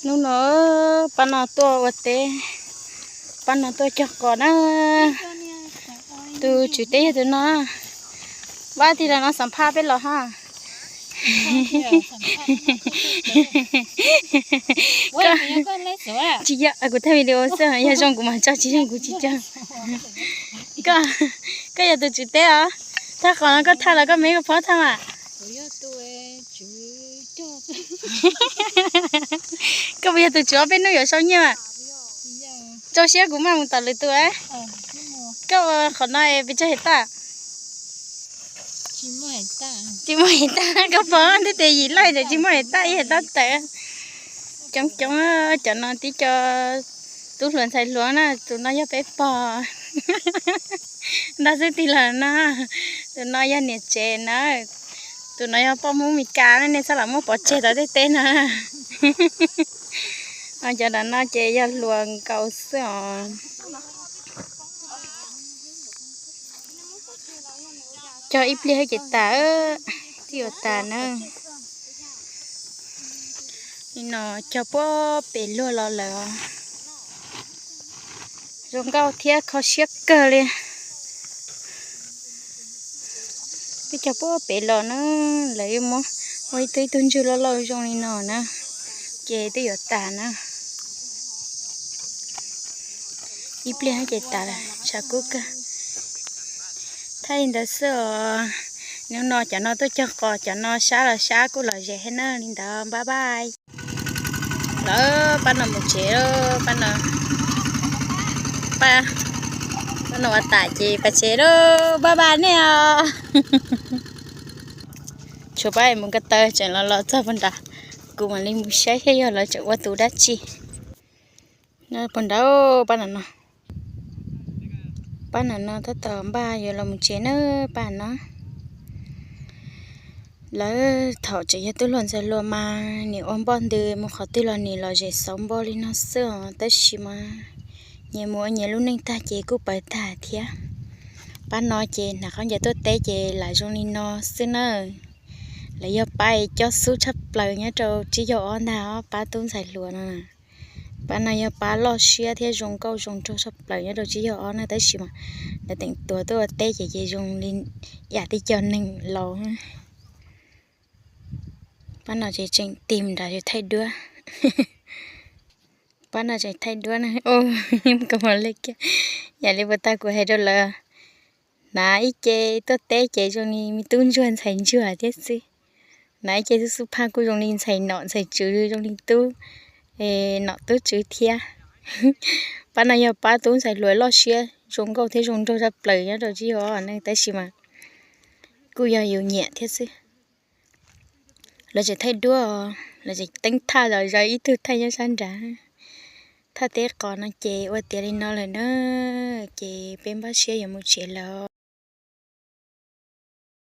Hnub no pab no tuaj ua teb, pab no tuaj cog qos na. Tus tswv teb yog tus no. Pab tig los no xam phaj peb los ha. Tsis yog, kuv thaij video xwb, yog zoo kuv mam tso, tsis zoo kuv tsis cog. Koj yog tus tswv teb os. Thaj qos no koj thaj los koj me koj phob thaj mas? Koj puas yog tus tswv ob peb hnub yuav sau nyiaj mas? Rau siab kuv maj mus tom lwm tus. Koj ua qhov no es pes tsawg hais tag? Tsis muaj hais tag, koj pom ntiaj teb yim leej ntawm tsis muaj hais tag ib hais tag tawm. Coob coob, cov no tib co tub hluas ntxhais hluas na, tus no yog peb pog. Ntag xwb tig los no, tus no yog niam tsev na, tus no yog poj Hmoob Mes Kas na, nej txhob lam muab pov tseg tom tej teb no. Cov no no ces yog hluas nkaus xwb os. Cog ib pliag ces tas, twb yuav tas na. Nim no cog puag pem luag los lawm. Zoo nkauj thiab kho siab kawg li. Twb cog puag pem los na, lawv yuav muab ua ib tug ib tug ntswg loj loj zoo li no na, ces twb yuav tas na. Ib pliag ces tas lawm, tshav kub kawg. Thaij li ntawd xwb os. Hnub no cov no tuaj cog qos, cov no sab los sab kuj lom zem thiab na, li ntawd bye bye. Lawm pab no mus tsev, pab no, pab no ua tas ces pab tsev lawm, bye bye nej os. Tshuav pab mus ko taw tseem los los txog puag nrad, kuv mam li mus saib thiab yog lawv tseem ua tus dab tsi. Puag nrad, pab no no, pab no no tab tom npaj yuav los mus tsev na, pab no. Lawv thaum tseem yog tub hluas ntxhais hluas mas nim ua npoj ntws mus qhov twg los nim lom zem xauv npoj li no xwb os, tab sis mas nyias mus ua nyias lub neej tag ces kuj pawv tag thiab. Pab no ces hnav khaub ncaws tuaj teb ces lam zoo li no xwb na. Lawv yog pab cob xub tshaj plaws nyob rau tsib caug ob ntag os, pab tub ntxhais hluas no. Pab no yog pab loj siab thiab zoo nkauj zoo nraug tshaj plaws nyob rau tsib caug ob na, tab sis mas lawv teem tuav tuaj ua teb ces ces zoo li yam tej cov neeg laus. Pab no ces tseem tig nrad thaij duab. Pab no tseem thaij duab na, koj mos lej kiag, yam li puas tag kuv hais rau lawv, hnav ib ce tuaj teb ces zoo li me tub ntsuag ntxhais ntsuag thiab xwb. Hnav ib ce xub xub phaj kuj zoo li ntxhais nom ntxhais tswv, zoo li tub nom tub tswv thiab. Pab no yog pab tub ntxhais hluas loj siab zoo nkauj thiab zoo nraug tshaj plaws nyob rau tsib caug ob na, tab sis mas kuj yog yus nyiam thiab xwb. Lawv tseem thaij duab, lawv tseem teeb thaj zom zaws, ib tug thaij nyob sab nrad. Thaj teb qos no ces ua tiav li no lawm na, ces peb npaj siab yuav mus tsev lawm.